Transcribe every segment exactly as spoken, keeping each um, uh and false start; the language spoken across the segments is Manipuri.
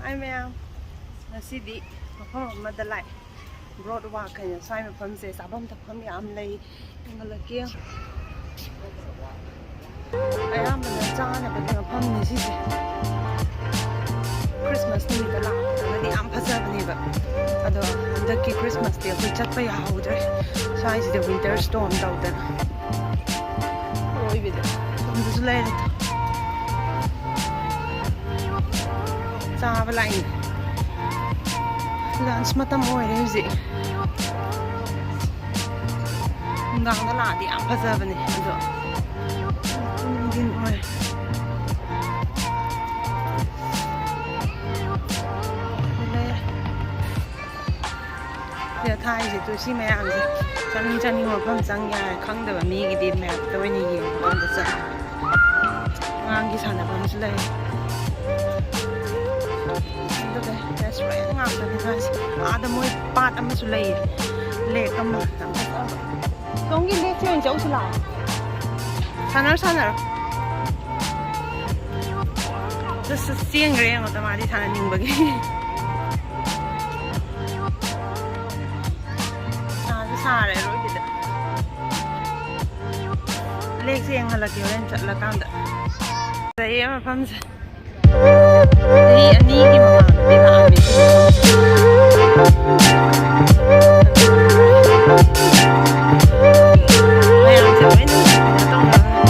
ꯍꯥꯏ ꯃꯌꯥꯝ, ꯉꯁꯤꯗꯤ ꯃꯐꯝ ꯑꯃꯗ ꯂꯥꯛꯑꯦ꯫ ꯕ꯭ꯔꯣꯗ ꯋꯥꯛ ꯍꯥꯏꯅ ꯁ꯭ꯋꯥꯏ ꯃꯐꯝꯁꯦ ꯆꯥꯐꯝ ꯊꯛꯐꯝ ꯌꯥꯝ ꯂꯩ꯫ ꯌꯦꯡꯍꯜꯂꯛꯀꯦ꯫ ꯑꯌꯥꯝꯕꯅ ꯆꯥꯅꯕꯒꯤ ꯃꯐꯝꯅꯤ ꯁꯤꯁꯦ꯫ ꯈ꯭ꯔꯤꯁꯃꯥꯁ ꯅꯨꯃꯤꯠꯇ ꯂꯥꯛꯄꯗꯒꯗꯤ ꯌꯥꯝ ꯐꯖꯕꯅꯦꯕ꯫ ꯑꯗꯣ ꯍꯟꯗꯛꯀꯤ ꯈ꯭ꯔꯤꯁꯃꯥꯁꯇꯤ ꯑꯩꯈꯣꯏ ꯆꯠꯄ ꯌꯥꯍꯧꯗ꯭ꯔꯦ꯫ ꯁ꯭ꯋꯥꯏꯁꯤꯗ ꯋꯤꯟꯇꯔ ꯁ꯭ꯇꯣꯔꯝ ꯇꯧꯗꯅ꯫ ꯑꯔꯣꯏꯕꯤꯗ ꯁꯣꯝꯗꯁꯨ ꯂꯩꯔꯦ꯫ ꯆꯥꯕ ꯂꯥꯛꯏꯅꯦ꯫ ꯂꯟꯁ ꯃꯇꯝ ꯑꯣꯏꯔꯦ ꯍꯧꯖꯤꯛ꯫ ꯅꯨꯡꯗꯥꯡꯗ ꯂꯥꯛꯑꯗꯤ ꯌꯥꯝ ꯐꯖꯕꯅꯦ ꯑꯗꯣ꯫ ꯅꯨꯡꯊꯤꯟ ꯑꯣꯏꯔꯦ꯫ ꯁꯤꯗ ꯊꯥꯏꯁꯦ ꯇꯨ ꯁꯤ ꯃꯌꯥꯝꯁꯦ ꯆꯥꯅꯤꯡ ꯆꯥꯅꯤꯡꯕ ꯃꯐꯝ ꯆꯪ ꯌꯥꯔꯦ꯫ ꯈꯪꯗꯕ ꯃꯤꯒꯤꯗꯤ ꯃꯦꯞꯇ ꯑꯣꯏꯅ ꯌꯦꯡꯉꯀꯥꯟꯗ ꯆꯠꯂꯦ꯫ ꯑꯉꯥꯡꯒꯤ ꯁꯥꯟꯅꯐꯝꯁꯨ ꯂꯩ꯫ ꯑꯗꯨꯒ ꯔꯦꯁꯇꯨꯔꯦꯟ ꯉꯥꯛꯇꯅꯤ ꯊꯥꯏꯁꯦ꯫ ꯑꯥꯗ ꯃꯣꯏ ꯄꯥꯠ ꯑꯃꯁꯨ ꯂꯩꯌꯦ, ꯂꯦꯛ ꯑꯃ ꯌꯥꯝ ꯐꯖꯕ꯫ ꯁꯣꯝꯒꯤ ꯂꯦꯛꯁꯦ ꯑꯣꯏꯅ ꯆꯧꯁꯤ ꯂꯥꯛꯑꯣ꯫ ꯁꯥꯟꯅꯔꯣ ꯁꯥꯟꯅꯔꯣ꯫ ꯆꯦꯟꯈ꯭ꯔꯦ ꯌꯦꯡꯉꯣ ꯃꯥꯗꯤ ꯁꯥꯟꯅꯅꯤꯡꯕꯒꯤ꯫ ꯁꯥꯁꯨ ꯁꯥꯔꯦ ꯑꯔꯣꯏꯕꯤꯗ꯫ ꯂꯦꯛꯁꯦ ꯌꯦꯡꯍꯜꯂꯛꯀꯦ ꯍꯣꯔꯦꯟ ꯆꯠꯂꯀꯥꯟꯗ꯫ ꯐꯖꯩꯌꯦ ꯃꯐꯝꯁꯦ꯫ ꯆꯍꯤ ꯑꯅꯤꯒꯤ ꯃꯃꯥꯡꯗꯗꯤ ꯂꯥꯛꯑꯝꯃꯦ ꯁꯤ ꯃꯐꯝꯁꯦ꯫ ꯃꯌꯥꯝꯁꯦ ꯂꯣꯏꯅ ꯀꯩꯅꯣ ꯇꯧꯅꯔꯒ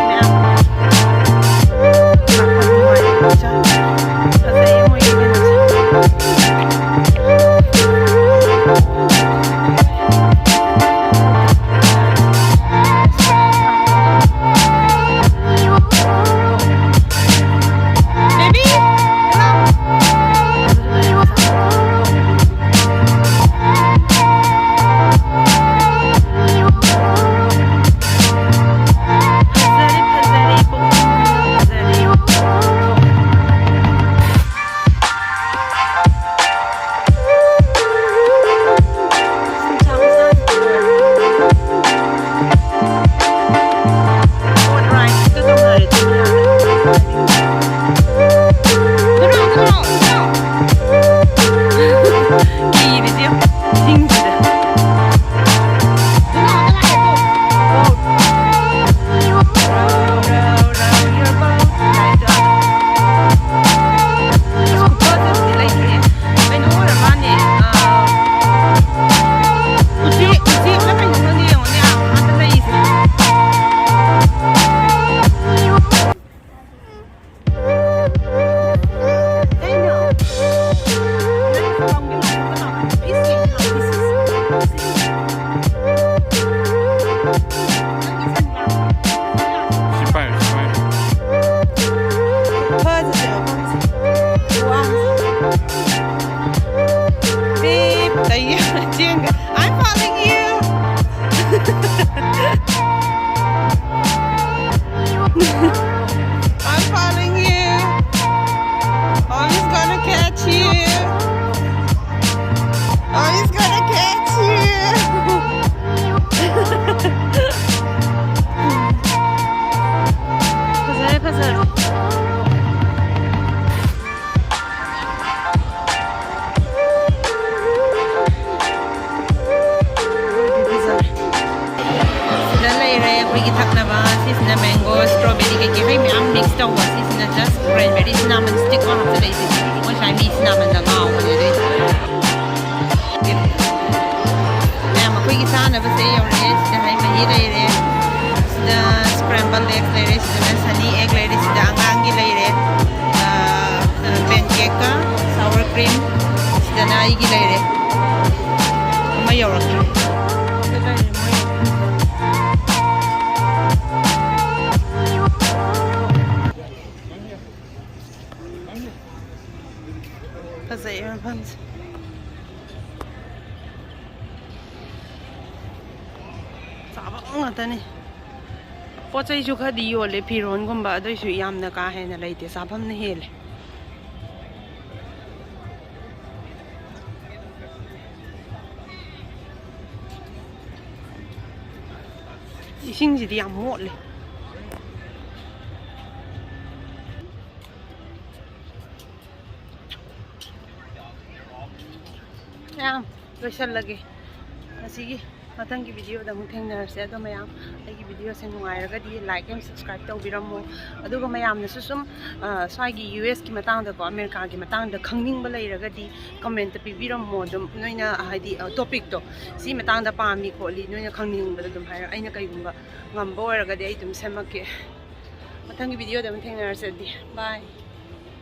ꯃꯌꯥꯝ ꯂꯥꯛꯄ ꯅꯨꯡꯉꯥꯏꯕ ꯖꯥꯠꯅꯤ꯫ ꯐꯖꯩꯌꯦ ꯃꯣꯏꯒꯤ ꯀꯩꯅꯣꯁꯦ꯫ ꯂꯩꯕꯁꯤꯗꯤ ꯃꯣꯏ ꯁ꯭ꯋꯥꯏ ꯃꯤꯁꯤ ꯅꯥꯃꯟꯗ ꯉꯥꯎꯕꯅꯦ ꯑꯗꯨꯏꯗꯤ꯫ ꯃꯌꯥꯝ ꯑꯩꯈꯣꯏꯒꯤ ꯆꯥꯅꯕꯁꯦ ꯌꯧꯔꯛꯑꯦ꯫ ꯁꯤꯗ ꯍꯩ ꯃꯍꯤ ꯂꯩꯔꯦ, ꯁꯤꯗ scramble eggs ꯂꯩꯔꯦ, ꯁꯤꯗꯅ sunny egg ꯂꯩꯔꯦ, ꯁꯤꯗ ꯑꯉꯥꯡꯒꯤ ꯂꯩꯔꯦ, pancake ꯀ sour cream, ꯁꯤꯗꯅ ꯑꯩꯒꯤ ꯂꯩꯔꯦ꯫ ꯑꯃ ꯌꯧꯔꯛꯇ꯭ꯔꯤ꯫ ꯐꯖꯩ ꯃꯐꯝꯁꯦ꯫ ꯆꯥꯐꯝ ꯉꯥꯛꯇꯅꯤ꯫ ꯄꯣꯠ ꯆꯩꯁꯨ ꯈꯔꯗꯤ ꯌꯣꯜꯂꯦ, ꯐꯤꯔꯣꯟꯒꯨꯝꯕ, ꯑꯗꯨꯏꯁꯨ ꯌꯥꯝꯅ ꯀꯥ ꯍꯦꯟꯅ ꯂꯩꯇꯦ, ꯆꯥꯐꯝꯅ ꯍꯦꯜꯂꯦ꯫ ꯏꯁꯤꯡꯁꯤꯗꯤ ꯌꯥꯝ ꯃꯣꯠꯂꯦ꯫ ꯃꯌꯥꯝ ꯂꯣꯏꯁꯜꯂꯒꯦ ꯉꯁꯤꯒꯤ꯫ ꯃꯊꯪꯒꯤ video ꯗ ꯑꯃꯨꯛ ꯊꯦꯡꯅꯔꯁꯦ꯫ ꯑꯗꯣ ꯃꯌꯥꯝ, ꯑꯩꯒꯤ video say ꯅꯨꯡꯉꯥꯏꯔꯒꯗꯤ like and subscribe ꯇꯧꯕꯤꯔꯝꯃꯣ꯫ ꯑꯗꯨꯒ ꯃꯌꯥꯝꯅꯁꯨ ꯁꯨꯝ, ꯑ, ꯁ꯭ꯋꯥꯏꯒꯤ ꯌꯨ ꯑꯦꯁ ꯀꯤ ꯃꯇꯥꯡꯗꯀꯣ, ꯑꯃꯦꯔꯤꯀꯥꯒꯤ ꯃꯇꯥꯡꯗ ꯈꯪꯅꯤꯡꯕ ꯂꯩꯔꯒꯗꯤ comment ꯄꯤꯕꯤꯔꯝꯃꯣ꯫ ꯑꯗꯨꯝ ꯅꯣꯏꯅ, ꯍꯥꯏꯗꯤ, ꯑ, topic ꯇꯣ, ꯁꯤ ꯃꯇꯥꯡꯗ ꯄꯥꯝꯃꯤ ꯈꯣꯠꯂꯤ, ꯅꯣꯏꯅ ꯈꯪꯅꯤꯡꯕꯗꯣ ꯑꯗꯨꯝ ꯍꯥꯏꯔꯣ꯫ ꯑꯩꯅ ꯀꯩꯒꯨꯝꯕ ꯉꯝꯕ ꯑꯣꯏꯔꯒꯗꯤ ꯑꯩ ꯑꯗꯨꯝ ꯁꯦꯝꯃꯛꯀꯦ꯫ ꯃꯊꯪꯒꯤ video ꯗ ꯑꯃꯨꯛ ꯊꯦꯡꯅꯔꯁꯦ ꯑꯗꯨꯗꯤ꯫ Bye꯫